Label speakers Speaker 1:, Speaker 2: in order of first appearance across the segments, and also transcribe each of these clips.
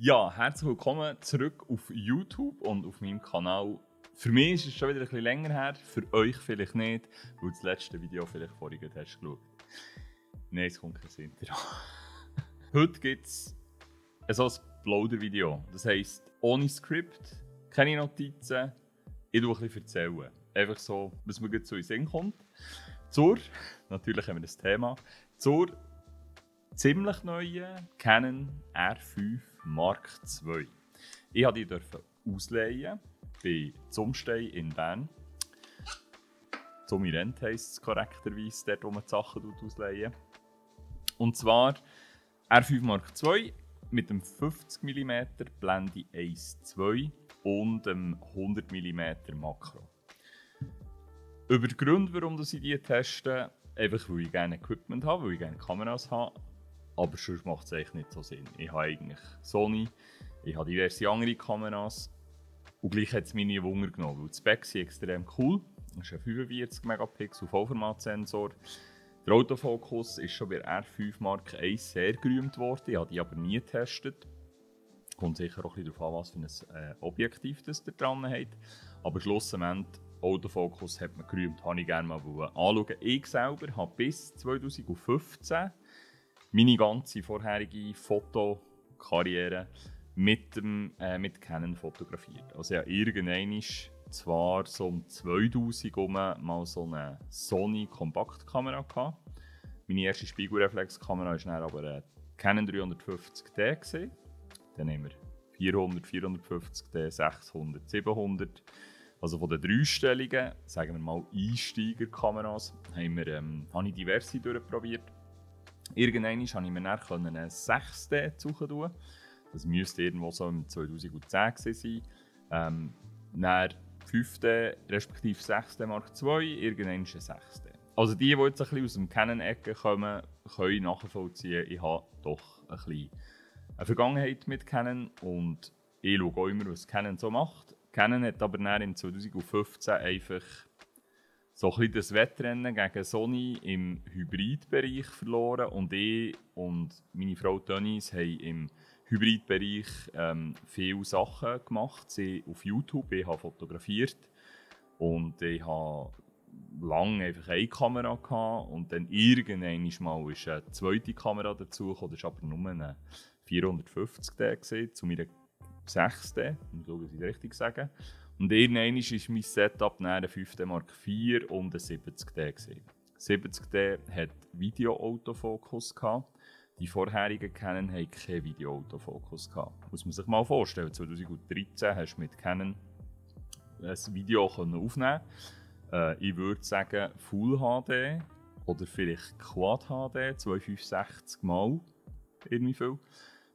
Speaker 1: Ja, herzlich willkommen zurück auf YouTube und auf meinem Kanal. Für mich ist es schon wieder ein bisschen länger her, für euch vielleicht nicht, weil du das letzte Video vielleicht vorhin hast geschaut. Nein, es kommt kein Intro. Heute gibt es so ein Plauder-Video. Das heisst, ohne Skript, keine Notizen, ich tue ein bisschen erzählen. Einfach so, was mir so in den Sinn kommt. Natürlich haben wir das Thema, zur ziemlich neuen Canon R5 Mark II. Ich durfte die ausleihen bei Zumstein in Bern. Zumirent heisst es korrekterweise, dort wo man die Sachen ausleihen. Und zwar R5 Mark II mit dem 50 mm Blende 1.2 und dem 100 mm Makro. Über den Grund, warum ich die teste, einfach weil ich gerne Equipment habe, weil ich gerne Kameras habe. Aber sonst macht es eigentlich nicht so Sinn. Ich habe eigentlich Sony, ich habe diverse andere Kameras und gleich hat es meine Wunder genommen, weil die Specs sind extrem cool. Das ist ein 45 Megapixel Vollformatsensor. Der Autofokus ist schon bei R5 Mark I sehr gerühmt worden, ich habe die aber nie getestet. Kommt sicher auch ein bisschen darauf an, was für ein Objektiv das ihr dran habt. Aber schlussendlich, Autofokus hat man gerühmt, habe ich gerne mal anschauen. Ich selber habe bis 2015 meine ganze vorherige Fotokarriere mit Canon fotografiert. Also ich habe irgendwann zwar so um 2000 mal so eine Sony Kompaktkamera gehabt. Meine erste Spiegelreflexkamera war dann aber eine Canon 350D gewesen. Dann haben wir 400, 450D, 600, 700. Also von den dreistelligen, sagen wir mal Einsteigerkameras, habe ich diverse durchprobiert. Irgendwann konnte ich mir dann einen 6D suchen. Das müsste irgendwo so im 2010 sein. Dann 5D respektive 6D Mark II, irgendwann ein 6D. Also die jetzt ein bisschen aus dem Canon-Ecke kommen, können nachvollziehen, ich habe doch ein bisschen eine Vergangenheit mit Canon und ich schaue auch immer, was Canon so macht. Canon hat aber dann in 2015 einfach so ein bisschen das Wettrennen gegen Sony im Hybridbereich verloren und ich und meine Frau Denise haben im Hybridbereich viele Sachen gemacht. Sie auf YouTube, ich habe fotografiert und ich habe lange einfach eine Kamera gehabt und dann irgendwann mal ist eine zweite Kamera dazugekommen, das war aber nur eine 450D zu meiner 6D, ich glaube, ich richtig sagen. Und irgendwann war mein Setup ein 5D Mark IV und ein 70D. 70D hat Video-Autofokus. Die vorherigen Canon hatten keinen Video-Autofokus. Muss man sich mal vorstellen, 2013 hast du mit Canon ein Video aufnehmen. Ich würde sagen Full HD oder vielleicht Quad HD, 2560 mal irgendwie viel.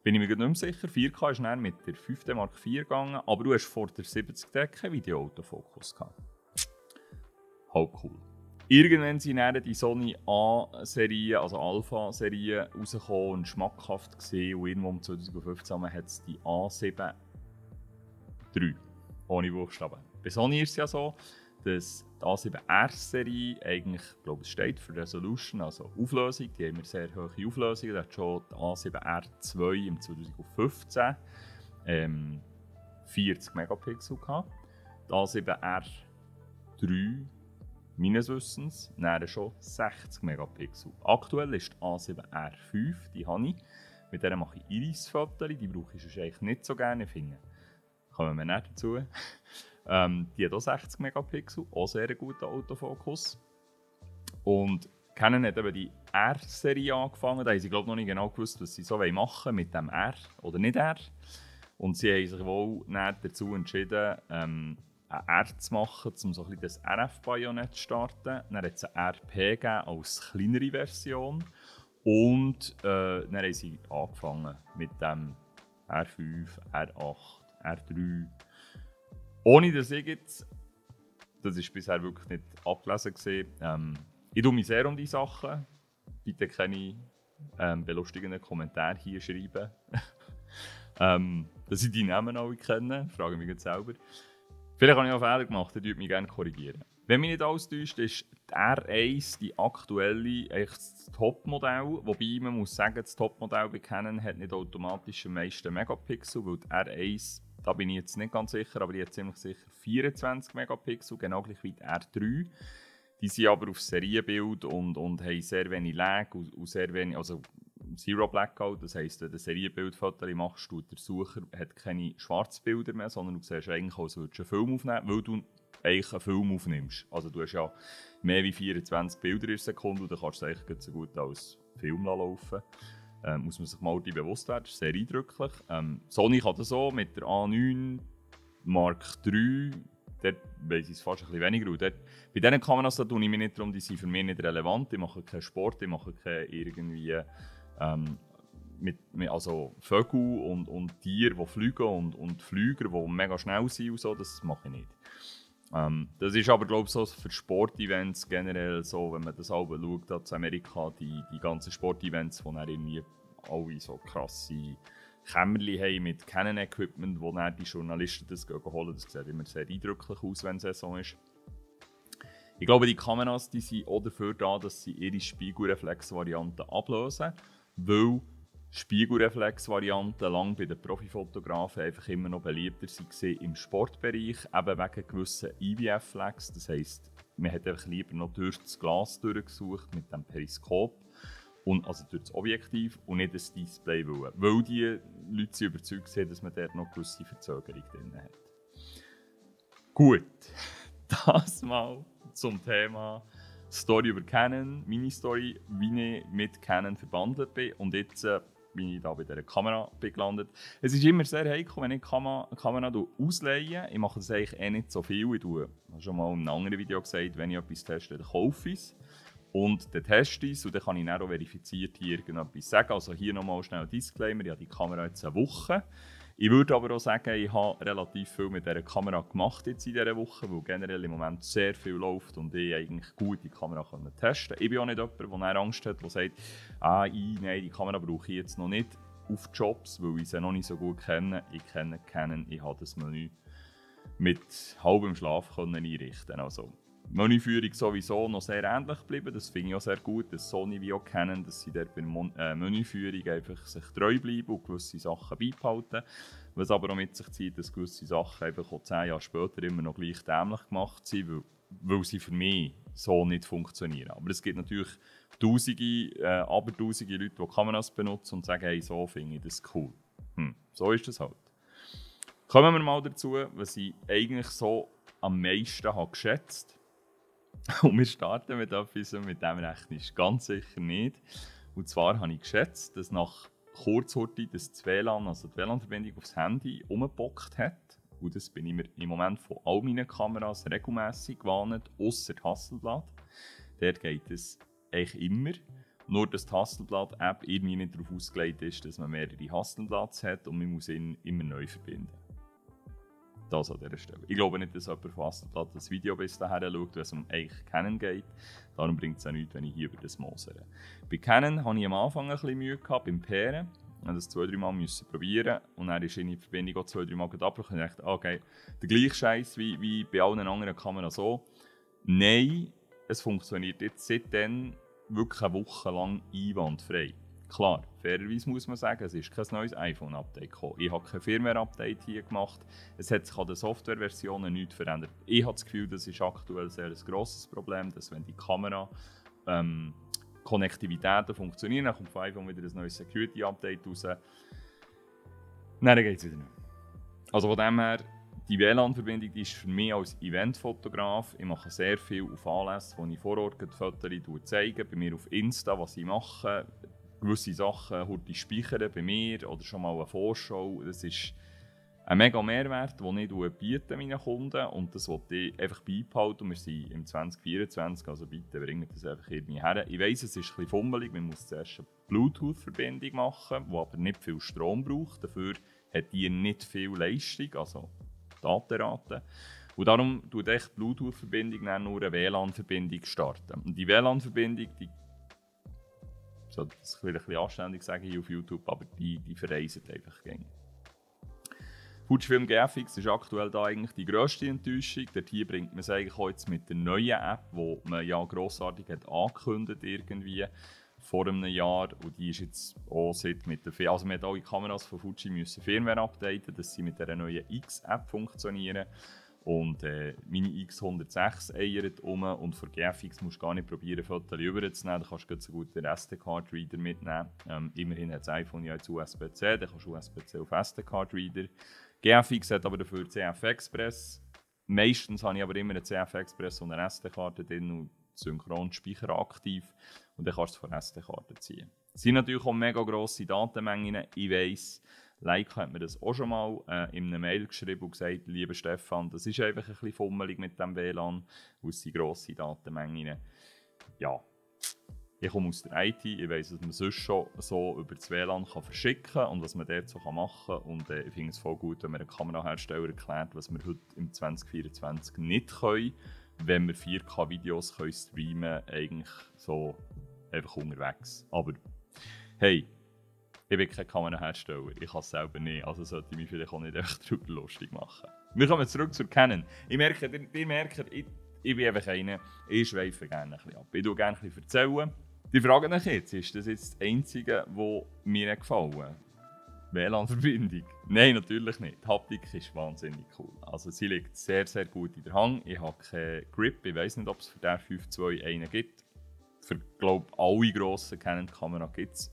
Speaker 1: Bin ich mir nicht mehr sicher. 4K ist dann mit der 5D Mark IV gegangen, aber du hast vor der 70D keinen Video-Autofokus gehabt. Halt cool. Irgendwann sind dann die Sony A-Serien, also Alpha-Serien, rausgekommen und schmackhaft gesehen. Und irgendwo um 2015 hat es die A7 III, ohne Buchstaben. Bei Sony ist es ja so, dass die A7R-Serie eigentlich, glaube ich, steht für Resolution, also Auflösung. Die haben wir sehr hohe Auflösung. Da hat schon die A7R2 im 2015 40 Megapixel gehabt. Die A7R3 meines Wissens dann schon 60 Megapixel. Aktuell ist die A7R5, die habe ich. Mit der mache ich Iris-Fotos, die brauche ich eigentlich nicht so gerne finden. Kommen wir nicht dazu. Die hat auch 60 Megapixel, auch sehr guter Autofokus. Und Canon hat eben die R-Serie angefangen. Da haben sie glaube ich noch nicht genau gewusst, was sie so machen wollen mit dem R oder nicht R. Und sie haben sich wohl dazu entschieden, ein R zu machen, um so ein bisschen das RF-Bajonett zu starten. Dann hat es eine RP gegeben als kleinere Version. Und dann haben sie angefangen mit dem R5, R8, R3. Ohne dass ich jetzt, das ist bisher wirklich nicht abgelesen gewesen, ich tue mich sehr um die Sachen. Bitte keine belustigenden Kommentare hier schreiben. Dass ich die Namen alle kenne, frage mich jetzt selber. Vielleicht habe ich auch Fehler gemacht, ihr dürft mich gerne korrigieren. Wenn mich nicht alles täuscht, ist die R1 die aktuelle, eigentlich das Topmodell. Wobei man muss sagen, das Topmodell bei Canon hat nicht automatisch am meisten Megapixel, weil die R1, da bin ich jetzt nicht ganz sicher, aber die hat ziemlich sicher 24 Megapixel, genau gleich wie die R3. Die sind aber auf Serienbild und haben sehr wenig Lag und sehr wenig, also Zero Blackout, das heisst, wenn du ein Serienbildfoto machst, tut der Sucher hat keine Schwarzbilder mehr, sondern du siehst eigentlich, als würdest du einen Film aufnehmen, weil du eigentlich einen Film aufnimmst. Also du hast ja mehr als 24 Bilder in der Sekunde und dann kannst du es eigentlich so gut als Film laufen. Muss man sich mal bewusst werden, das ist sehr eindrücklich. Sony kann das so mit der A9 Mark III, dort weiss ich es fast ein bisschen weniger. Und dort, bei diesen Kameras tue ich mich nicht darum, die sind für mich nicht relevant. Ich mache keinen Sport, ich mache keine irgendwie also Vögel und Tiere, die fliegen und Flüger, die mega schnell sind und so, das mache ich nicht. Das ist aber, glaube ich, so für Sportevents generell so, wenn man das auch schaut, in Amerika, die ganzen Sportevents, wo dann irgendwie alle so krasse Kämmerchen haben mit Canon-Equipment, wo dann die Journalisten das holen. Das sieht immer sehr eindrücklich aus, wenn es Saison ist. Ich glaube, die Kameras die sind auch dafür da, dass sie ihre Spiegelreflex-Varianten ablösen, weil Spiegelreflex-Varianten lange bei den Profifotografen einfach immer noch beliebter waren im Sportbereich, eben wegen gewissen IVF-Flex. Das heisst, man hat einfach lieber noch durch das Glas durchgesucht mit dem Periskop, und also durch das Objektiv und nicht das Display, weil die Leute überzeugt sind, dass man dort noch gewisse Verzögerung drin hat. Gut, das mal zum Thema Story über Canon, meine Story, wie ich mit Canon verbandelt bin und jetzt bin ich da bei dieser Kamera gelandet. Es ist immer sehr heikel, wenn ich die Kamera ausleihe. Ich mache das eigentlich nicht so viel. Ich habe schon mal in einem anderen Video gesagt, wenn ich etwas teste, dann kaufe ich es. Und dann teste ich es und dann kann ich dann auch verifiziert hier irgendetwas sagen. Also hier nochmal schnell ein Disclaimer, ich habe die Kamera jetzt eine Woche. Ich würde aber auch sagen, ich habe relativ viel mit dieser Kamera gemacht jetzt in dieser Woche, weil generell im Moment sehr viel läuft und ich eigentlich gut die Kamera testen kann. Ich bin auch nicht jemand, der Angst hat, der sagt, nein, die Kamera brauche ich jetzt noch nicht auf Jobs, weil ich sie noch nicht so gut kenne. Ich kenne Canon, ich habe das Menü mit halbem Schlaf einrichten. Also Menüführung sowieso noch sehr ähnlich geblieben, das finde ich auch sehr gut, dass Sony wie auch Canon, dass sie dort bei der Menüführung einfach sich treu bleiben und gewisse Sachen beibehalten. Was aber auch mit sich zieht, dass gewisse Sachen einfach auch 10 Jahre später immer noch gleich dämlich gemacht sind, weil sie für mich so nicht funktionieren. Aber es gibt natürlich abertausende Leute, die Kameras benutzen und sagen, hey, so finde ich das cool. So ist das halt. Kommen wir mal dazu, was ich eigentlich so am meisten habe geschätzt. Und wir starten mit etwas, mit dem rechne ich ganz sicher nicht. Und zwar habe ich geschätzt, dass nach Kurzhorti das WLAN, also die WLAN-Verbindung aufs Handy, umgebockt hat. Und das bin ich mir im Moment von all meinen Kameras regelmässig gewarnt, ausser Hasselblad. Dort geht es eigentlich immer. Nur dass die Hasselblad-App irgendwie nicht darauf ausgelegt ist, dass man mehrere Hasselblads hat und man muss ihn immer neu verbinden. Das an dieser Stelle. Ich glaube nicht, dass jemand von Hasselblad das Video bis dahin schaut, wenn es um eigentlich Canon geht. Darum bringt es auch nichts, wenn ich hier über das mosere. Bei Canon hatte ich am Anfang ein bisschen Mühe gehabt, beim Pairen. Ich musste das 2-3 Mal probieren und dann ist die Verbindung auch 2-3 Mal abgebrochen. Ich dachte, okay, der gleiche Scheiß wie bei allen anderen Kameras so. Nein, es funktioniert jetzt seitdem wirklich eine Woche lang einwandfrei. Klar, fairerweise muss man sagen, es ist kein neues iPhone-Update gekommen. Ich habe kein Firmware-Update hier gemacht. Es hat sich an den Softwareversionen nichts verändert. Ich habe das Gefühl, das ist aktuell sehr ein grosses Problem, dass wenn die Kamera Konnektivitäten funktionieren, dann kommt von iPhone wieder ein neues Security-Update raus. Dann geht es wieder nicht. Also von dem her, die WLAN-Verbindung ist für mich als Eventfotograf. Ich mache sehr viel auf Anlässen, wo ich vor Ort die Fotos zeige. Bei mir auf Insta, was ich mache. Gewisse Sachen heute speichern bei mir oder schon mal eine Vorschau. Das ist ein mega Mehrwert, den ich biete meinen Kunden und das wollte ich einfach beibehalten. Wir sind im 2024, also bitte bringt das einfach irgendwie her. Ich weiss, es ist ein bisschen fummelig, man muss zuerst eine Bluetooth-Verbindung machen, die aber nicht viel Strom braucht. Dafür hat die nicht viel Leistung, also Datenrate. Und darum tut die Bluetooth-Verbindung nur eine WLAN-Verbindung starten. Und die WLAN-Verbindung, ich sollte das vielleicht ein bisschen anständig sagen hier auf YouTube, aber die verreisen einfach gängig. Fujifilm GFX ist aktuell da eigentlich die grösste Enttäuschung. Dort hier bringt man es eigentlich auch jetzt mit der neuen App, die man ja grossartig hat angekündigt irgendwie vor einem Jahr. Und die ist jetzt auch seit mit der also man hat alle Kameras von Fuji müssen Firmware updaten, dass sie mit der neuen X-App funktionieren. Und meine X106 eiert um und für GFX musst du gar nicht probieren, Fotos rüberzunehmen. Da kannst du so gut den SD-Card-Reader mitnehmen. Immerhin hat das iPhone ja jetzt USB-C, dann kannst du USB-C auf SD-Card-Reader. GFX hat aber dafür CF-Express. Meistens habe ich aber immer einen CF-Express und eine SD-Karte drin und Synchronspeicher aktiv. Und dann kannst du von SD-Karte ziehen. Es sind natürlich auch mega grosse Datenmengen, ich weiss. Leica hat mir das auch schon mal in einer Mail geschrieben und gesagt, lieber Stefan, das ist einfach ein bisschen fummelig mit dem WLAN, weil es sind grosse Datenmengen. Ja, ich komme aus der IT, ich weiss, dass man sonst schon so über das WLAN kann verschicken kann und was man dort so machen kann. Und ich finde es voll gut, wenn mir ein Kamerahersteller erklärt, was wir heute im 2024 nicht können, wenn wir 4K-Videos streamen können, eigentlich so einfach unterwegs. Aber hey, ich bin kein Kamerahersteller, ich kann es selber nicht, also sollte ich mich vielleicht auch nicht einfach darüber lustig machen. Wir kommen zurück zur Canon. Ich merke, ihr merkt, ich bin einfach einer, ich schweife gerne ein bisschen ab. Ich tue gerne ein bisschen erzählen. Die Frage nach jetzt, ist das jetzt das Einzige, was mir gefallen hat? WLAN-Verbindung? Nein, natürlich nicht. Die Haptik ist wahnsinnig cool. Also sie liegt sehr, sehr gut in der Hand. Ich habe keinen Grip, ich weiß nicht, ob es für den 5.2 einen gibt. Für glaube alle grossen Canon-Kameras gibt es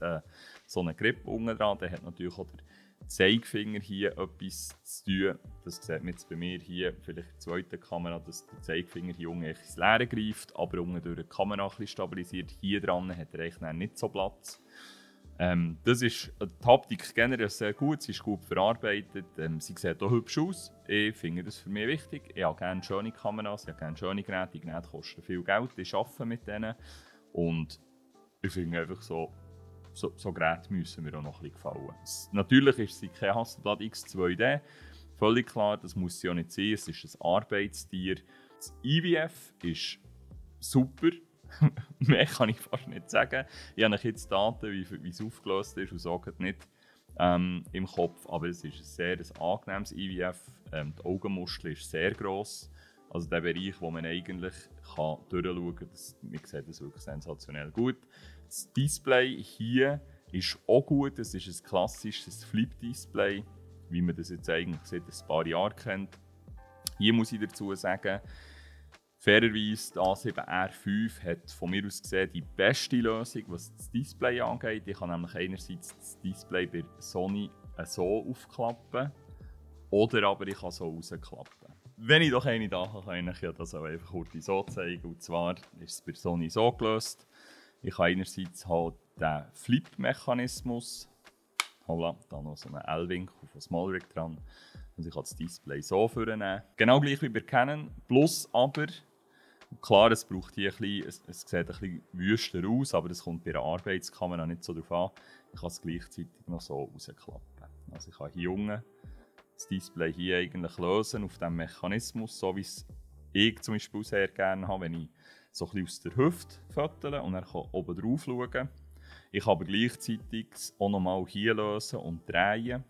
Speaker 1: so einen Grip unten dran. Der hat natürlich auch der Zeigefinger hier etwas zu tun. Das sieht man jetzt bei mir hier, vielleicht in der zweiten Kamera, dass der Zeigefinger hier unten ins Leere greift, aber unten durch die Kamera ein bisschen stabilisiert. Hier dran hat er eigentlich nicht so Platz. Das ist die Haptik generell sehr gut, sie ist gut verarbeitet, sie sieht auch hübsch aus. Ich finde das für mich wichtig. Ich habe gerne schöne Kameras, ich habe gerne schöne Geräte. Die Geräte kosten viel Geld, ich arbeite mit denen. Und ich finde einfach so Geräte müssen mir auch noch ein bisschen gefallen. Natürlich ist sie kein Hasselblad X2D, völlig klar, das muss sie auch nicht sein, es ist ein Arbeitstier. Das IVF ist super, mehr kann ich fast nicht sagen. Ich habe jetzt Daten, wie es aufgelöst ist, und sage nicht im Kopf, aber es ist ein sehr angenehmes IVF. Die Augenmuschel ist sehr gross. Also der Bereich, wo man eigentlich durchschauen kann, man sieht das wirklich sensationell gut. Das Display hier ist auch gut, es ist ein klassisches Flip-Display, wie man das jetzt eigentlich seit ein paar Jahren kennt. Hier muss ich dazu sagen, fairerweise, die A7R5 hat von mir aus gesehen die beste Lösung, was das Display angeht. Ich kann nämlich einerseits das Display bei Sony so aufklappen oder aber ich kann so rausklappen. Wenn ich doch eine da habe, kann ich ja das auch einfach kurz so zeigen. Und zwar ist es bei Sony so gelöst. Ich habe einerseits halt den Flip-Mechanismus. Holla, da noch so einen L-Winkel von Smallrig dran. Und ich kann das Display so vornehmen. Genau gleich wie bei Canon. Plus aber, klar, es braucht hier ein bisschen, es sieht ein bisschen wüster aus, aber das kommt bei einer Arbeitskamera nicht so darauf an. Ich kann es gleichzeitig noch so rausklappen. Also ich kann hier unten das Display hier eigentlich lösen auf diesem Mechanismus, so wie es ich zum Beispiel sehr gerne habe, wenn ich so ein bisschen aus der Hüfte fötele und dann kann oben drauf schauen. Ich kann aber gleichzeitig auch nochmal hier lösen und drehen.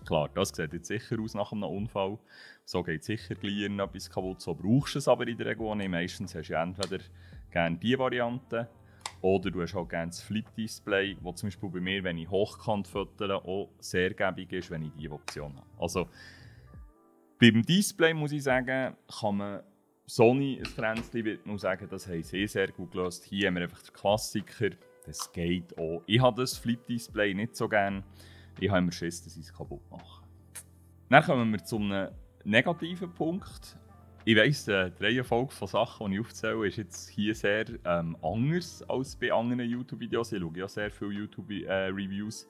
Speaker 1: Klar, das sieht jetzt sicher aus nach einem Unfall. So geht sicher gleich etwas kaputt. So brauchst du es aber in der Regel nicht. Meistens hast du ja entweder gerne diese Variante oder du hast auch gerne das Flip-Display, das zum Beispiel bei mir, wenn ich hochkant fötele, auch sehr gäbig ist, wenn ich diese Option habe. Also beim Display muss ich sagen, kann man Sony, ein Kränzchen, wird man sagen, das haben sie sehr gut gelöst. Hier haben wir einfach den Klassiker, das geht auch. Ich habe das Flip-Display nicht so gerne. Ich habe immer Schiss, dass ich es kaputt mache. Dann kommen wir zu einem negativen Punkt. Ich weiss, die Reihenfolge von Sachen, die ich aufzähle, ist jetzt hier sehr anders als bei anderen YouTube-Videos. Ich schaue ja sehr viele YouTube-Reviews.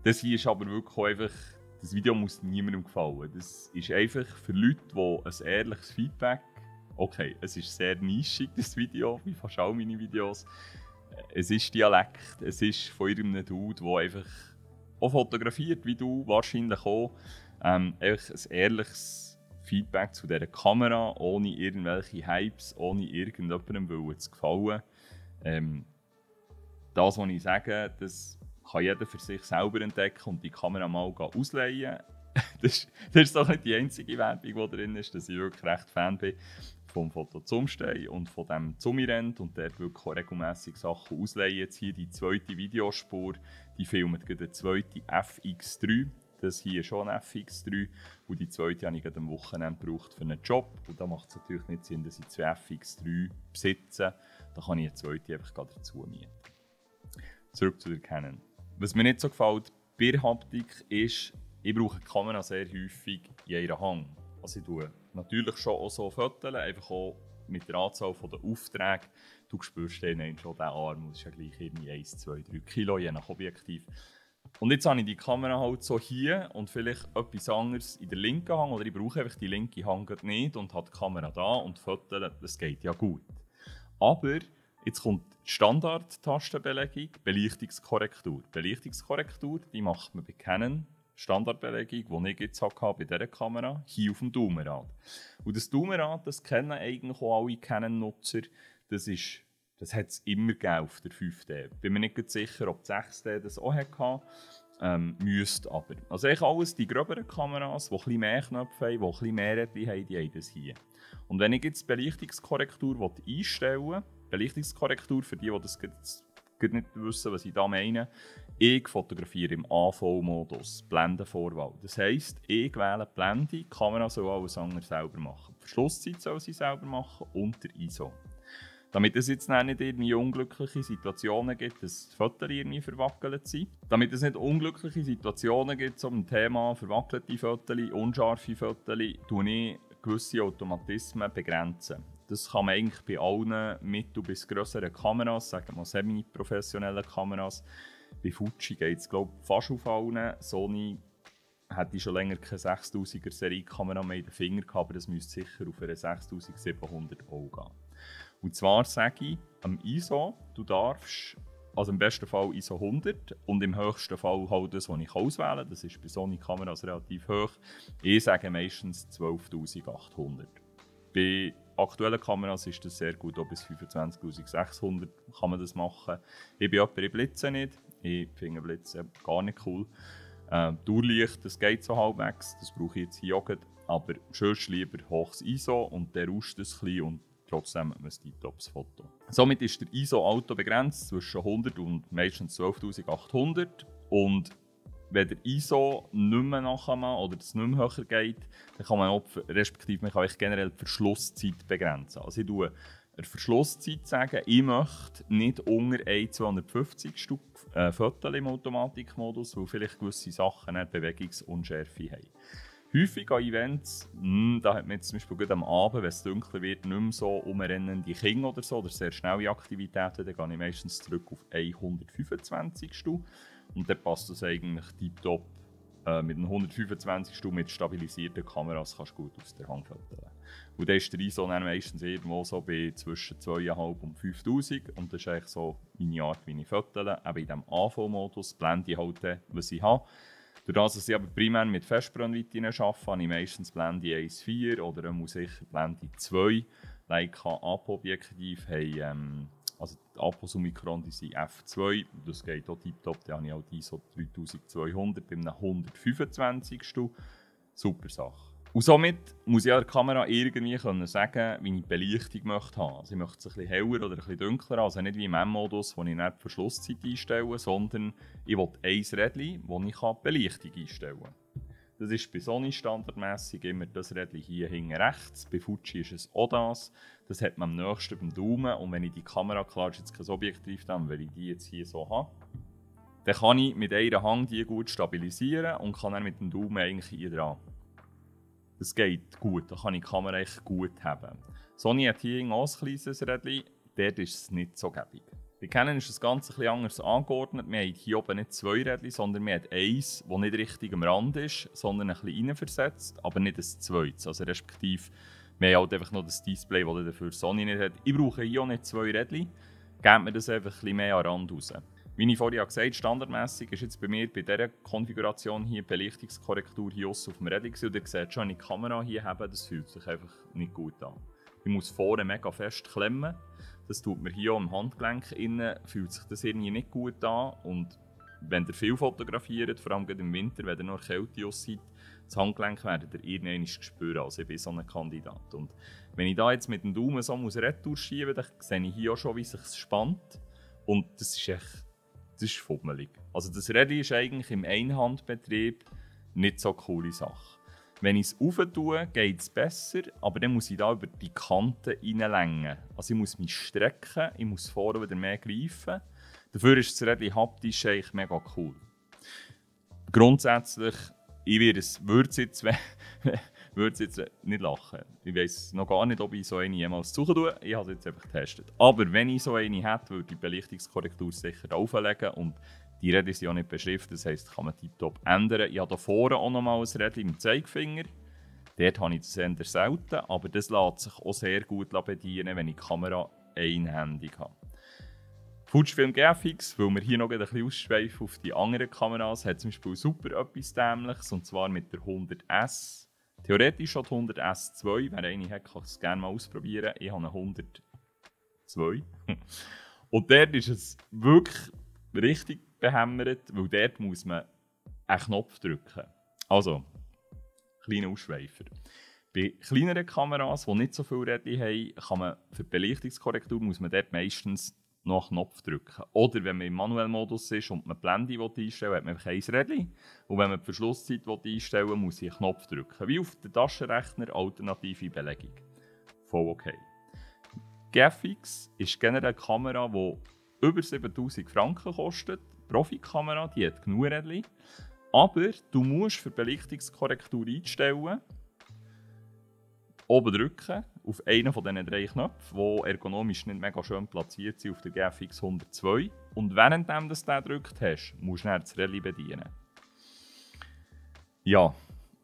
Speaker 1: Das hier ist aber wirklich einfach, das Video muss niemandem gefallen. Das ist einfach für Leute, die ein ehrliches Feedback. Okay, es ist sehr nischig, das Video, wie fast all meine Videos. Es ist Dialekt, es ist von irgendeinem Dude, der einfach auch fotografiert, wie du wahrscheinlich auch. Einfach ein ehrliches Feedback zu dieser Kamera, ohne irgendwelche Hypes, ohne irgendjemandem zu gefallen. Das, was ich sage, das kann jeder für sich selber entdecken und die Kamera mal ausleihen. das ist doch nicht die einzige Werbung, die drin ist, dass ich wirklich recht Fan bin vom Foto Zumstein und von dem Zumi-Rent und dort wirklich auch regelmässig Sachen ausleihen. Jetzt hier die zweite Videospur, die filmt gerade eine zweite FX3. Das hier ist schon ein FX3 und die zweite habe ich gerade am Wochenende gebraucht für einen Job. Und da macht es natürlich nicht Sinn, dass ich zwei FX3 besitze. Da kann ich eine zweite einfach gerade dazu mieten. Zurück zu der Canon. Was mir nicht so gefällt bei der Haptik ist, ich brauche die Kamera sehr häufig in einer Hand. Also ich tue natürlich schon auch so Fotos, einfach auch mit der Anzahl der Aufträge. Du spürst dann schon den Arm, das ist ja gleich irgendwie 1, 2, 3 Kilo, je nach Objektiv. Und jetzt habe ich die Kamera halt so hier und vielleicht etwas anderes in der linken Hand, oder ich brauche einfach die linke Hand nicht und habe die Kamera da und Fotos, das geht ja gut. Aber jetzt kommt die Standard-Tastenbelegung, Belichtungskorrektur. Belichtungskorrektur, die macht man bei Canon. Standardbelegung, die ich jetzt hatte bei dieser Kamera, hier auf dem Daumenrad. Und das Daumenrad, das kennen eigentlich auch alle Canon-Nutzer, das hat es immer gegeben auf der 5D. Ich bin mir nicht sicher, ob die 6D das auch hatte. Müsste aber. Also eigentlich alles die gröberen Kameras, die ein bisschen mehr Knöpfe haben, die ein bisschen mehr Rädchen haben, die haben das hier. Und wenn ich jetzt die Belichtungskorrektur einstellen will, Belichtungskorrektur, für die das nicht wissen, was ich da meine, ich fotografiere im AV-Modus, Blendenvorwahl. Das heisst, ich wähle die Blende, die Kamera soll alles andere selber machen. Die Verschlusszeit soll sie selber machen und der ISO. Damit es jetzt nicht irgendwie unglückliche Situationen gibt, dass die Fotos irgendwie verwackelt sind. Damit es nicht unglückliche Situationen gibt zum Thema verwackelte Fotos, unscharfe Fotos, tue ich gewisse Automatismen begrenzen. Das kann man eigentlich bei allen mittel- bis grösseren Kameras, sagen wir mal semi-professionellen Kameras. Bei Fuji geht es fast auf allen. Sony hätte schon länger keine 6000er Seriekamera mehr in den Finger gehabt, aber das müsste sicher auf eine 6700 auch gehen. Und zwar sage ich am ISO, du darfst, also im besten Fall ISO 100 und im höchsten Fall halt das, was ich auswählen kann. Das ist bei Sony-Kameras relativ hoch. Ich sage meistens 12800. Bei aktuellen Kameras ist das sehr gut, auch bis 25600 kann man das machen. Ich bin jemand, ich blitze nicht. Ich finde Blitzen gar nicht cool. Dauerlicht, das geht so halbwegs, das brauche ich jetzt hier auch nicht. Aber sonst lieber hohes ISO und der rauscht es ein bisschen und trotzdem hat man ein Tiptops-Foto. Somit ist der ISO-Auto begrenzt zwischen 100 und meistens 12.800. Und wenn der ISO nicht mehr nachmacht oder es nicht mehr höher geht, dann kann man auch, respektive man kann generell die Verschlusszeit begrenzen. Also ich tue der Verschlusszeit sagen, ich möchte nicht unter 250 Stück Fotos im Automatikmodus, weil vielleicht gewisse Sachen eine Bewegungsunschärfe haben. Häufig an Events, da hat man jetzt zum Beispiel am Abend, wenn es dunkler wird, nicht mehr so umrennende Kinder oder so, oder sehr schnelle Aktivitäten, dann gehe ich meistens zurück auf 125 Stück. Und dann passt das eigentlich tiptop. Mit einem 125 Stück mit stabilisierten Kameras kannst du gut aus der Hand fotografieren. Und dann ist der ISO dann meistens irgendwo so bei zwischen 2.500 und 5.000. Und das ist eigentlich so meine Art, wie ich fotografiere. Eben in diesem AV-Modus blende ich halt, was ich habe. Dadurch, dass ich aber primär mit Festbrennweiten arbeite, habe ich meistens Blende 1.4 oder sicher Blende 2. Leica APO-Objektiv haben, also die APOs Omikron, die sind F2, das geht auch tiptop. Da habe ich auch die ISO 3200 bei einem 125. Super Sache. Und somit muss ich der Kamera irgendwie sagen, wie ich die Belichtung möchte haben. Also ich möchte es ein bisschen heller oder ein bisschen dunkler haben. Also nicht wie im M-Modus, wo ich nicht die Verschlusszeit einstelle, sondern ich will ein Rädchen, wo ich die Belichtung einstellen kann. Das ist bei Sony standardmäßig immer das Rädchen hier hinten rechts. Bei Fuji ist es auch das. Das hat man am nächsten beim Daumen. Und wenn ich die Kamera, klar ist jetzt kein Objektiv habe, weil ich die jetzt hier so habe, dann kann ich mit einer Hand die gut stabilisieren und kann dann mit dem Daumen eigentlich hier dran. Das geht gut, da kann ich die Kamera echt gut haben. Sony hat hier auch ein kleines Rädchen, dort ist es nicht so gäbig. Bei Canon ist das Ganze ein bisschen anders angeordnet. Wir haben hier oben nicht zwei Rädchen, sondern wir haben eins, das nicht richtig am Rand ist, sondern ein bisschen reinversetzt, aber nicht ein zweites. Also respektive, wir haben halt einfach noch das Display, das dafür Sony nicht hat. Ich brauche hier auch nicht zwei Rädchen, gebt mir das einfach ein bisschen mehr an den Rand raus. Wie ich vorhin gesagt habe, standardmäßig ist jetzt bei mir bei dieser Konfiguration hier die Belichtungskorrektur hier auf dem Rädchen und ihr seht schon, wenn ich die Kamera hier habe, das fühlt sich einfach nicht gut an. Ich muss vorne mega fest klemmen. Das tut mir hier auch am Handgelenk innen, fühlt sich das irgendwie nicht gut an und wenn ihr viel fotografiert, vor allem im Winter, wenn ihr noch Kälte aussieht, das Handgelenk werdet ihr irgendwann spüren. Also ich bin so ein Kandidat. Und wenn ich da jetzt mit dem Daumen so retour schieben muss, dann sehe ich hier auch schon, wie es sich spannt. Und das ist echt, das ist fummelig. Also das Rädchen ist eigentlich im Einhandbetrieb nicht so eine coole Sache. Wenn ich es rauf geht es besser, aber dann muss ich da über die Kanten reinlängen. Also ich muss mich strecken, ich muss vorne wieder mehr greifen. Dafür ist das Rädchen haptisch eigentlich mega cool. Grundsätzlich, ich würde es jetzt nicht lachen. Ich weiss noch gar nicht, ob ich so eine jemals suchen tue. Ich habe es jetzt einfach getestet. Aber wenn ich so eine hätte, würde ich die Belichtungskorrektur sicher auflegen. Und die Räder sind ja nicht beschriftet, das heisst, kann man tiptop ändern. Ich habe hier vorne auch noch mal ein Rädchen mit Zeigefinger. Dort habe ich das eher selten, aber das lässt sich auch sehr gut bedienen, wenn ich die Kamera einhändig habe. Fujifilm GFX, weil wir hier noch ein bisschen ausschweifen auf die anderen Kameras, hat zum Beispiel super etwas Dämliches, und zwar mit der 100S. Theoretisch schon die 100S2, wer eine hat, kann es gerne mal ausprobieren. Ich habe eine 102. Und dort ist es wirklich richtig behämmert, weil dort muss man einen Knopf drücken. Also, kleiner Ausschweifer. Bei kleineren Kameras, die nicht so viel Rädchen haben, kann man für die Belichtungskorrektur muss man dort meistens noch einen Knopf drücken. Oder wenn man im Manuellmodus ist und man die Blende einstellen will, hat man einfach ein Rädchen. Und wenn man die Verschlusszeit einstellen will, muss ich einen Knopf drücken. Wie auf dem Taschenrechner, alternative Belegung. Voll okay. GFX ist generell eine Kamera, die über 7000 Franken kostet. Profikamera, die hat genug Rädchen. Aber du musst für die Belichtungskorrektur einstellen, oben drücken, auf einen von diesen 3 Knöpfen, die ergonomisch nicht mega schön platziert sind auf der GFX 102. Und während du das gedrückt hast, musst du dann das Relais bedienen. Ja,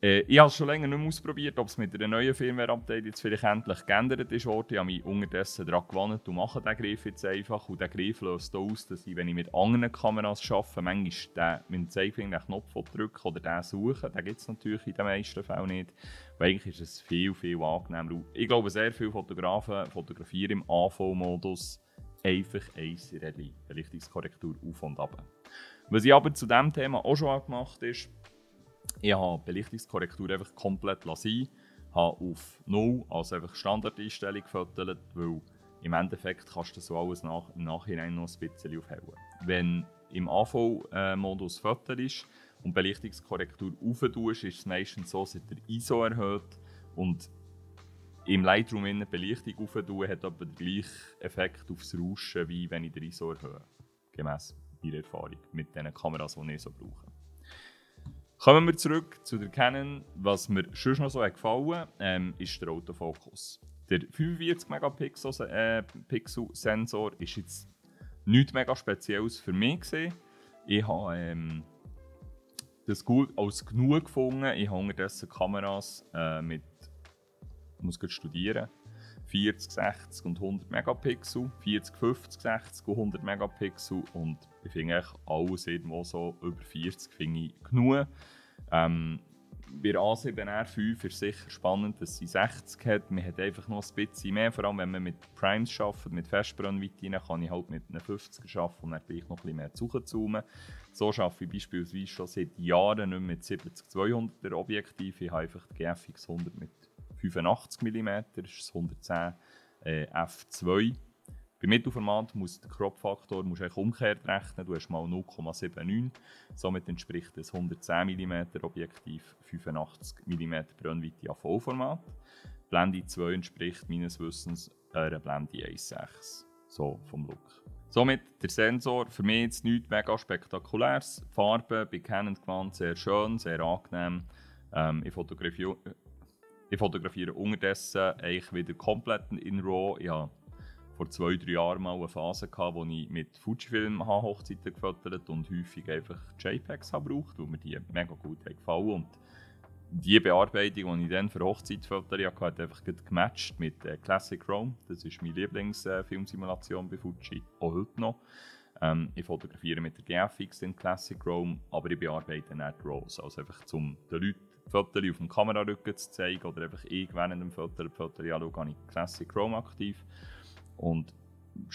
Speaker 1: ich habe es schon länger nicht mehr ausprobiert, ob es mit einer neuen Firmware-Update jetzt vielleicht endlich geändert ist worden. Ich habe mich unterdessen daran gewandt und mache diesen Griff jetzt einfach. Und der Griff löst aus, dass ich, wenn ich mit anderen Kameras arbeite, manchmal mit dem Zeigefinger den Knopf drücken oder den suchen. Den gibt es natürlich in den meisten Fällen nicht. Weil eigentlich ist es viel, viel angenehmer. Ich glaube, sehr viele Fotografen fotografieren im AV-Modus einfach ein Rädchen, Belichtungskorrektur auf und ab. Was ich aber zu diesem Thema auch schon gemacht habe, ist, ich habe die Belichtungskorrektur einfach komplett lassen, habe auf 0, also einfach Standardeinstellung gefotografiert, weil im Endeffekt kannst du so alles im Nachhinein noch ein bisschen aufhellen. Wenn im AV-Modus fotografiert und die Belichtungskorrektur auftust, ist es meistens so, dass der ISO erhöht und im Lightroom die Belichtung auftun, hat aber den gleichen Effekt aufs Rauschen, wie wenn ich den ISO erhöhe. Gemäss meiner Erfahrung mit den Kameras, die ich so brauche. Kommen wir zurück zu der Canon. Was mir schon noch so gefallen ist der Autofokus. Der 45-Megapixel-Sensor ist jetzt nichts mega Spezielles für mich gewesen. Ich habe das gut als genug gefunden. Ich habe unterdessen Kameras mit, ich muss gerade studieren, 40, 60 und 100 Megapixel, 40, 50, 60 und 100 Megapixel und ich finde eigentlich alles irgendwo so über 40 finde ich genug. Bei der A7R5 ist es sicher spannend, dass sie 60 hat. Man hat einfach noch ein bisschen mehr, vor allem wenn man mit Primes arbeitet, mit Festbrennweiten, kann ich halt mit einer 50er arbeiten und dann gleich noch ein bisschen mehr zoomen. So arbeite ich beispielsweise schon seit Jahren nicht mehr mit 70-200er Objektiv. Ich habe einfach die GFX 100 mit 85 mm, das ist das 110 f2. Bei Mittelformat muss der Crop-Faktor umgekehrt rechnen, du hast mal 0,79. Somit entspricht das 110 mm Objektiv 85 mm Brennweite an Vollformat. Blende 2 entspricht meines Wissens einer Blende 1,6. So vom Look. Somit der Sensor, für mich jetzt nichts mega spektakuläres. Die Farben bei Canon gewandt sehr schön, sehr angenehm. Ich fotografiere unterdessen eigentlich wieder komplett in RAW. Ich hatte vor 2-3 Jahren mal eine Phase, wo ich mit Fujifilm Hochzeiten gefotografiert und häufig einfach JPEGs gebraucht, weil mir die mega gut gefallen. Und die Bearbeitung, die ich dann für Hochzeit fotografiert habe, hat einfach gematcht mit Classic Chrome. Das ist meine Lieblingsfilmsimulation bei Fuji, auch heute noch. Ich fotografiere mit der GFX in Classic Chrome, aber ich bearbeite nicht RAWs. Also einfach, um den Leuten Fotos auf dem Kamerarücken zu zeigen oder einfach während dem Foto anschaue, habe ich Classic Chrome aktiv und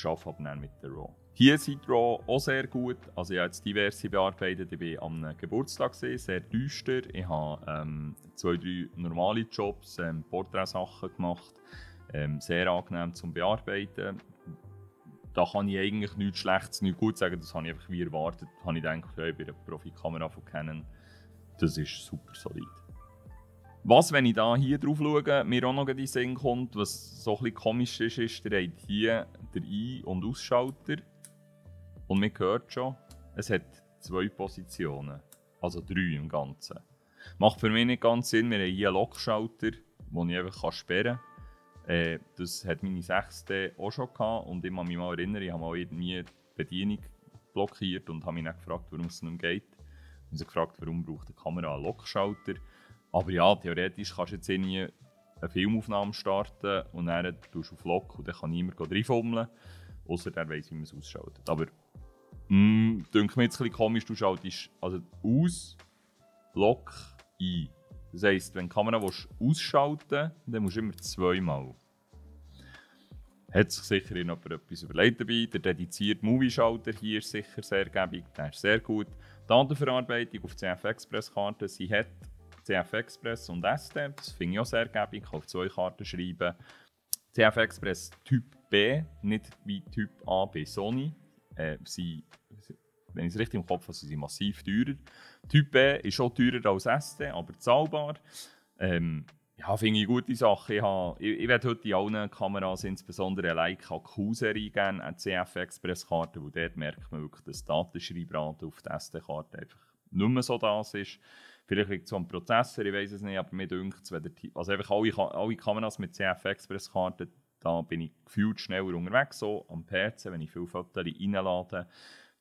Speaker 1: arbeite aber dann mit der RAW. Hier sind RAW auch sehr gut. Also ich habe jetzt diverse bearbeitet. Ich war am Geburtstag, sehr düster. Ich habe 2-3 normale Jobs, Porträtsachen gemacht. Sehr angenehm zum Bearbeiten. Da kann ich eigentlich nichts Schlechtes, nichts Gutes sagen. Das habe ich einfach wie erwartet. Da habe ich gedacht, ja, bei einer Profikamera von Canon, das ist super solid. Was, wenn ich da hier drauf schaue, mir auch noch in den Sinn kommt, was so ein bisschen komisch ist, ist, ihr habt hier den Ein- und Ausschalter. Und man hört schon, es hat 2 Positionen. Also 3 im Ganzen. Macht für mich nicht ganz Sinn, wir haben hier einen Lockschalter, den ich einfach sperren kann. Das hat meine 6D auch schon gehabt. Und ich kann mich mal erinnern, ich habe mal irgendwie die Bedienung blockiert und habe mich dann gefragt, warum es nicht mehr geht. Ich habe mich gefragt, warum braucht eine Kamera einen Lockschalter. Aber ja, theoretisch kannst du jetzt nie eine Filmaufnahme starten und dann tust du auf Lock und dann kann niemand reinfummeln. Außer der weiss, wie man es ausschaltet. Aber denke mir jetzt ein bisschen komisch, du schaltest also aus, Lock, ein. Das heisst, wenn die Kamera ausschalten willst, dann musst du immer 2-mal. Hat sich sicher jemand etwas überlegt dabei. Der dedizierte Movie-Schalter hier ist sicher sehr gäbig, der ist sehr gut. Datenverarbeitung auf CF-Express-Karten, sie hat CF-Express und SD, das finde ich auch sehr gäbig, ich kann auf 2 Karten schreiben. CF-Express Typ B, nicht wie Typ A bei Sony. Sie, wenn ich es richtig im Kopf habe, sind sie massiv teurer. Typ B ist schon teurer als SD, aber zahlbar. Ja, finde ich eine gute Sache. Ich werde heute in allen Kameras, insbesondere eine Leica Q-Serie, gerne eine CF-Express-Karte, weil dort merkt man wirklich, dass die Datenschreibrate auf der SD-Karte einfach nicht mehr so das ist. Vielleicht liegt es am Prozessor, ich weiß es nicht, aber mir dünkt es, also einfach alle Kameras mit CF-Express-Karten, da bin ich gefühlt schneller unterwegs, so am PC, wenn ich viele Fotos reinlade.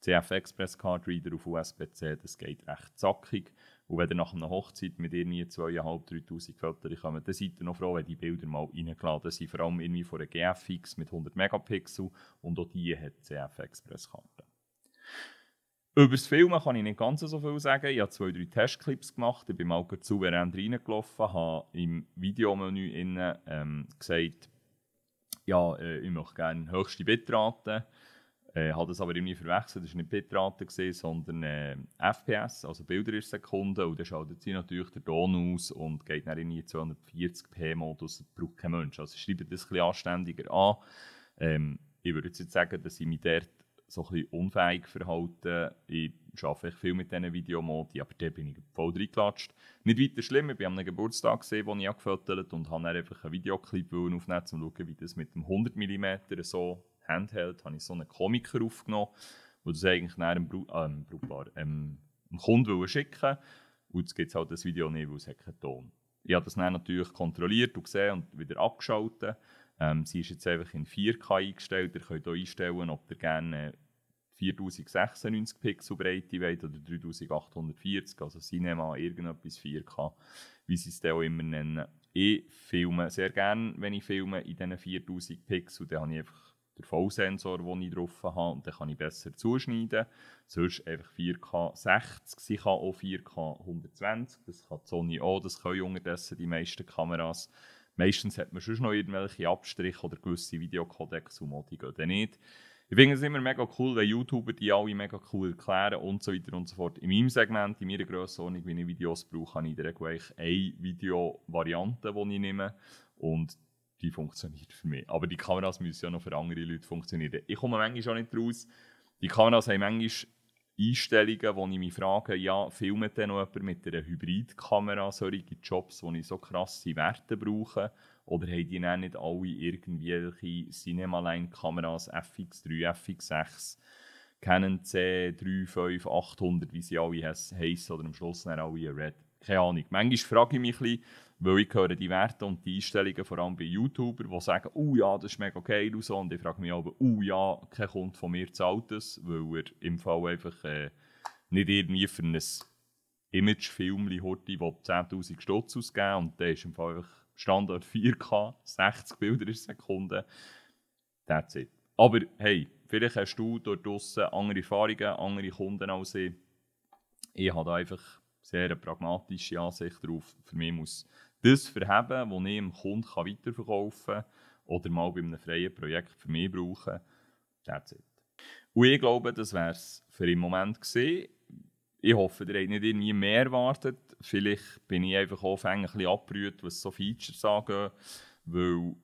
Speaker 1: CF-Express-Card-Reader auf USB-C, das geht recht zackig. Und wenn ihr nach einer Hochzeit mit irgendwie 2'500–3'000 Fotos kommt, dann seid ihr noch froh, wenn die Bilder mal reingeladen sind. Vor allem irgendwie von einer GFX mit 100 Megapixel und auch die hat CF-Express-Karten. Über das Filmen kann ich nicht ganz so viel sagen. Ich habe 2-3 Testclips gemacht. Ich bin mal souverän reingelaufen, habe im Videomenü gesagt, ja, ich möchte gerne höchste Bitrate. Habe das aber irgendwie verwechselt. Das war nicht Bitrate, sondern FPS, also Bilder in Sekunden. Und dann schaltet sie natürlich den Ton aus und geht dann in den 240p-Modus. Das braucht kein Mensch. Also schreibt das ein bisschen anständiger an. Ich würde jetzt sagen, dass ich mich dort so ein bisschen unfähig verhalte. Ich arbeite viel mit diesen Videomodi, aber da bin ich voll reingelatscht. Nicht weiter schlimm, ich war an einem Geburtstag, den ich gefotografiert habe und habe dann einfach einen Videoclip aufnehmen, um zu schauen, wie das mit dem 100 mm so Handheld, habe ich so einen Komiker aufgenommen, wo das eigentlich dem Kunden schicken. Und jetzt gibt es halt das Video nicht, weil es keinen Ton hat. Ich habe das dann natürlich kontrolliert und gesehen und wieder abgeschaltet. Sie ist jetzt einfach in 4K eingestellt. Ihr könnt hier einstellen, ob ihr gerne 4096 Pixel Breite wollt oder 3840, also Cinema, irgendetwas 4K, wie sie es dann auch immer nennen. Ich filme sehr gerne, wenn ich filme in diesen 4000 Pixel, dann habe ich einfach den Vollsensor, den ich drauf habe, und dann kann ich besser zuschneiden. Sonst einfach 4K 60, sie kann auch 4K 120, das kann die Sony auch, das können unterdessen die meisten Kameras. Meistens hat man schon noch irgendwelche Abstriche oder gewisse Videocodecs und Modi gehen dann nicht. Ich finde es immer mega cool, wenn YouTuber die alle mega cool erklären und so weiter und so fort. In meinem Segment, in meiner Grössenordnung, wie ich Videos brauche, habe ich in der Regel eine Video-Variante, die ich nehme. Und die funktioniert für mich. Aber die Kameras müssen ja noch für andere Leute funktionieren. Ich komme manchmal auch nicht raus. Die Kameras haben manchmal Einstellungen, wo ich mich frage, ja, filmt denn noch jemand mit einer Hybridkamera solche Jobs, wo ich so krasse Werte brauche? Oder haben die dann nicht alle irgendwelche Cinemaline-Kameras FX3, FX6, Canon C3, 5, 800, wie sie alle heissen, oder am Schluss dann alle Red? Keine Ahnung. Manchmal frage ich mich ein bisschen, weil ich höre die Werte und die Einstellungen vor allem bei YouTubern, die sagen, ja, das ist mega geil und so. Und ich frage mich aber, ja, kein Kunde von mir zahlt das, weil er im Fall einfach nicht irgendwie für ein Imagefilmchen Horti 10'000 Stutz ausgeben und der ist im Fall einfach Standard 4K, 60 Bilder in Sekunde. That's it. Aber hey, vielleicht hast du dort draussen andere Erfahrungen, andere Kunden als ich. Ich habe da einfach sehr eine pragmatische Ansicht darauf. Für mich muss das verheben, das ich dem Kunden weiterverkaufen kann oder mal bei einem freien Projekt für mich brauchen. That's it. Und ich glaube, das wäre es für den Moment gewesen. Ich hoffe, ihr habt nicht irgendwie mehr erwartet. Vielleicht bin ich einfach auch ein bisschen abgerührt, was so Features angeht. Weil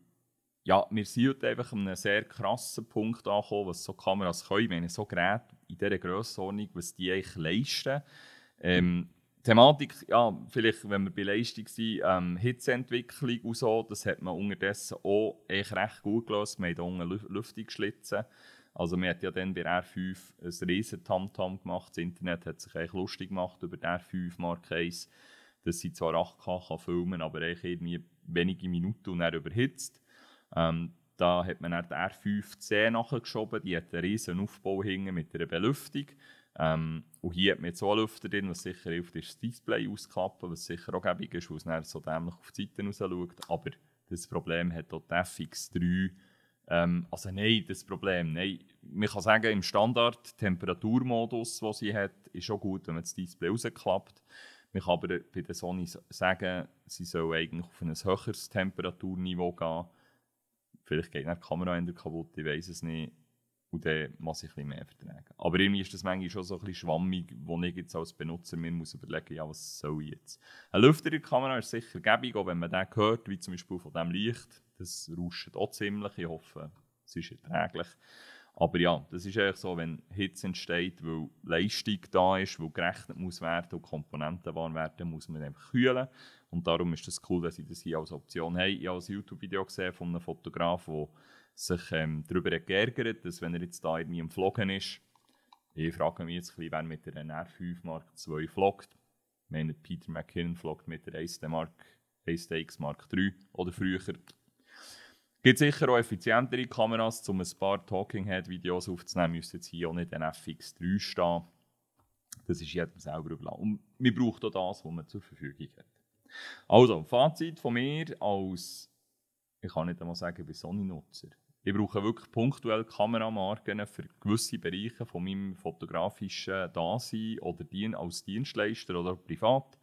Speaker 1: ja, wir sind heute einfach an einem sehr krassen Punkt angekommen, was so Kameras können. Ich meine, so Geräte in dieser Grössenordnung, was die eigentlich leisten. Thematik, ja, vielleicht, wenn wir bei Leistung sind, Hitzeentwicklung und so, das hat man unterdessen auch echt recht gut gelöst. Wir haben hier unten Lüftungsschlitzen. Also man hat ja dann bei R5 ein riesen Tamtam gemacht. Das Internet hat sich eigentlich lustig gemacht über die R5 Mark I, dass sie zwar 8K kann filmen, aber eigentlich irgendwie wenige Minuten und dann überhitzt. Da hat man dann die R5C nachgeschoben, die hat einen riesen Aufbau hinten mit einer Belüftung. Und hier hat man jetzt auch einen Lüfter drin, was sicher hilft, ist das Display ausklappen, was sicher auch gäbig ist, weil es dann so dämlich auf die Seiten raus schaut. Aber das Problem hat auch die FX3. Also nein, das Problem, nein. Man kann sagen, im Standard-Temperaturmodus, den sie hat, ist schon gut, wenn man das Display rausklappt. Man kann aber bei der Sony sagen, sie soll eigentlich auf ein höheres Temperaturniveau gehen. Vielleicht geht dann die Kamera kaputt, ich weiß es nicht. Und dann muss ich ein bisschen mehr vertragen. Aber irgendwie ist das manchmal schon so ein bisschen schwammig, wo ich jetzt als Benutzer mir muss überlegen, ja, was soll ich jetzt? Ein Lüfter in der Kamera ist sicher gäbig, auch wenn man den hört, wie zum Beispiel von diesem Licht. Das rauscht auch ziemlich. Ich hoffe, es ist erträglich. Aber ja, das ist eigentlich so, wenn Hitze entsteht, weil Leistung da ist, weil gerechnet muss werden und Komponenten warm werden, muss man einfach kühlen. Und darum ist es cool, dass ich das hier als Option habe. Ich habe ein YouTube-Video gesehen von einem Fotografen, der sich darüber geärgert hat, dass wenn er jetzt da irgendwie am Vloggen ist, ich frage mich jetzt ein bisschen, wer mit der R5 Mark II vloggt. Ich meine, Peter McKinnon vloggt mit der 1DX Mark III oder früher. Es gibt sicher auch effizientere Kameras, um ein paar Talking-Head-Videos aufzunehmen, müsste jetzt hier auch nicht ein FX3 stehen. Das ist jedem selber überlassen. Und man braucht auch das, was man zur Verfügung hat. Also, Fazit von mir als, ich kann nicht einmal sagen, ich bin Sony-Nutzer. Ich brauche wirklich punktuell Kameramarken für gewisse Bereiche von meinem fotografischen Dasein oder als Dienstleister oder privat.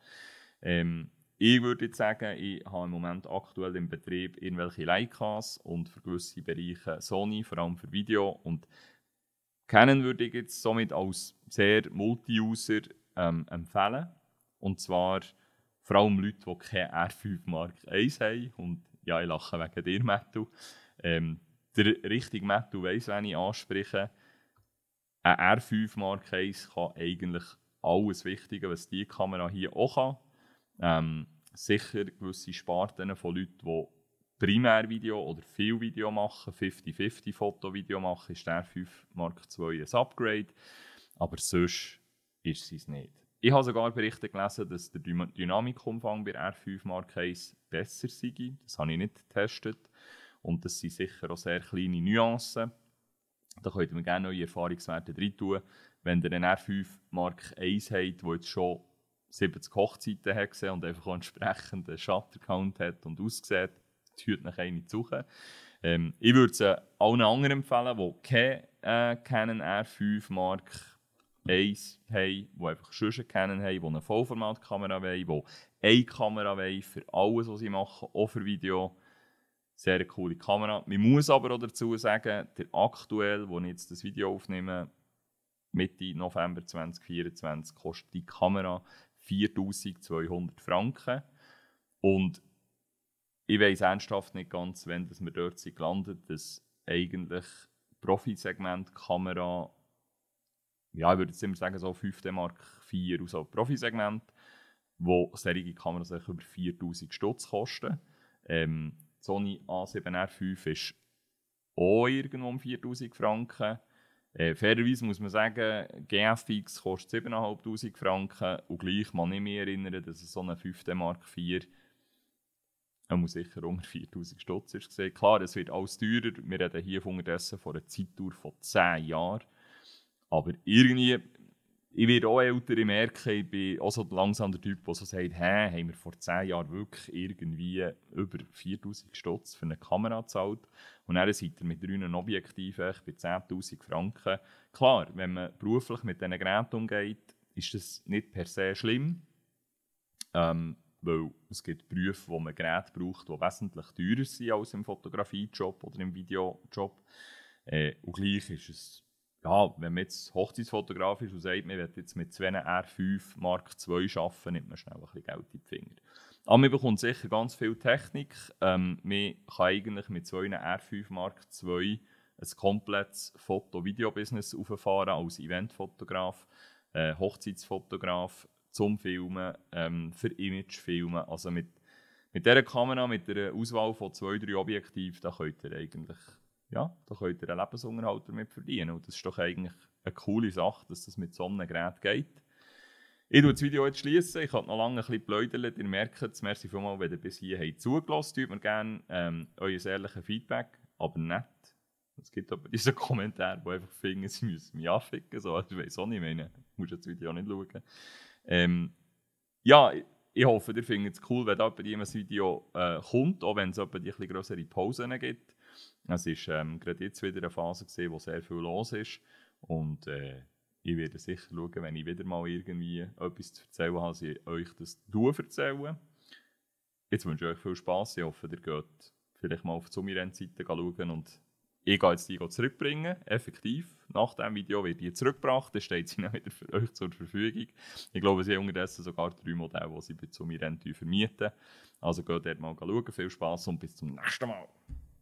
Speaker 1: Ich würde jetzt sagen, ich habe im Moment aktuell im Betrieb irgendwelche Leicas und für gewisse Bereiche Sony, vor allem für Video. Und Canon würde ich jetzt somit als sehr Multi-User empfehlen. Und zwar vor allem Leute, die keine R5 Mark I haben. Und ja, ich lache wegen dir, Mattu. Der richtige Mattu weiss, wen ich anspreche. Ein R5 Mark I kann eigentlich alles Wichtige, was diese Kamera hier auch kann. Sicher gewisse Sparten von Leuten, die Primärvideo oder viel Video machen, 50-50 Fotovideo machen, ist der R5 Mark II ein Upgrade. Aber sonst ist sie es nicht. Ich habe sogar Berichte gelesen, dass der Dynamikumfang bei R5 Mark I besser sei. Das habe ich nicht getestet. Und das sind sicher auch sehr kleine Nuancen. Da könnt ihr mir gerne neue Erfahrungswerte rein tun. Wenn ihr einen R5 Mark I habt, der jetzt schon 70 Hochzeiten hat gesehen und einfach auch entsprechend einen Shutter-Count hat und aussieht, tut nach eine zu suchen. Ich würde es allen anderen empfehlen, die keine Canon R5 Mark I haben, die einfach schon eine Canon haben, die eine Vollformatkamera wollen, die eine Kamera wollen für alles, was sie machen, auch für Video. Sehr eine coole Kamera. Man muss aber auch dazu sagen, der aktuell, wo ich jetzt das Video aufnehme, Mitte November 2024, kostet die Kamera 4'200 Franken. Und ich weiss ernsthaft nicht ganz, wenn dass wir dort sind gelandet, dass eigentlich Profisegment-Kamera, ja, ich würde jetzt immer sagen, so 5D Mark IV aus so Profisegment, wo solche Kameras über 4'000 Stutz kosten. Sony A7R5 ist auch irgendwo um 4'000 Franken. Fairerweise muss man sagen, GFX kostet 7'500 Franken und gleich kann ich mich erinnern, dass es so eine 5D Mark IV muss sicher unter 4'000 Stutz ist gesehen. Klar, es wird alles teurer. Wir reden hier unterdessen von einer Zeitdauer von 10 Jahren. Aber irgendwie, ich werde auch älter, ich merke, ich bin auch so langsam der Typ, der so sagt, haben wir vor 10 Jahren wirklich irgendwie über 4'000 Stutz für eine Kamera gezahlt. Und dann seid ihr mit 3 Objektiven bei 10'000 Franken. Klar, wenn man beruflich mit diesen Geräten umgeht, ist das nicht per se schlimm. Weil es gibt Berufe, wo man Geräte braucht, die wesentlich teurer sind als im Fotografiejob oder im Videojob. Und gleich ist es ja, wenn man jetzt Hochzeitsfotograf ist und sagt, man will jetzt mit 2 R5 Mark II arbeiten, nimmt man schnell ein bisschen Geld in die Finger. Aber man bekommt sicher ganz viel Technik. Man kann eigentlich mit 2 R5 Mark II ein komplettes Foto-Video-Business auffahren als Eventfotograf, Hochzeitsfotograf zum Filmen, für Imagefilmen. Also mit dieser Kamera, mit der Auswahl von 2-3 Objektiven, da könnt ihr eigentlich da könnt ihr einen Lebensunterhalt damit verdienen. Und das ist doch eigentlich eine coole Sache, dass das mit so einem Gerät geht. Ich schließe das Video jetzt. Ich habe noch lange ein bisschen geplaudert. Ihr merkt es. Merci vielmals, wenn ihr bis hierhin zugelassen habt. Tut mir gerne euer ehrliches Feedback, aber nicht. Es gibt aber diesen Kommentar, die einfach finden, sie müssen mich anficken. So, ich weiß auch nicht, ich meine, du musst das Video nicht schauen. Ja, ich hoffe, ihr findet es cool, wenn da bei diesem Video kommt, auch wenn es etwa die etwas größere Pausen gibt. Es war gerade jetzt wieder eine Phase, in der sehr viel los ist. Und ich werde sicher schauen, wenn ich wieder mal irgendwie etwas zu erzählen habe, dass ich euch das erzähle. Jetzt wünsche ich euch viel Spass. Ich hoffe, ihr geht vielleicht mal auf die Summirenn-Seite schauen und ich gehe jetzt die zurückbringen. Effektiv, nach diesem Video wird die zurückgebracht, dann steht sie dann wieder für euch zur Verfügung. Ich glaube, sie haben unterdessen sogar 3 Modelle, die sie bei Summirenn vermieten. Also geht dort mal schauen. Viel Spass und bis zum nächsten Mal.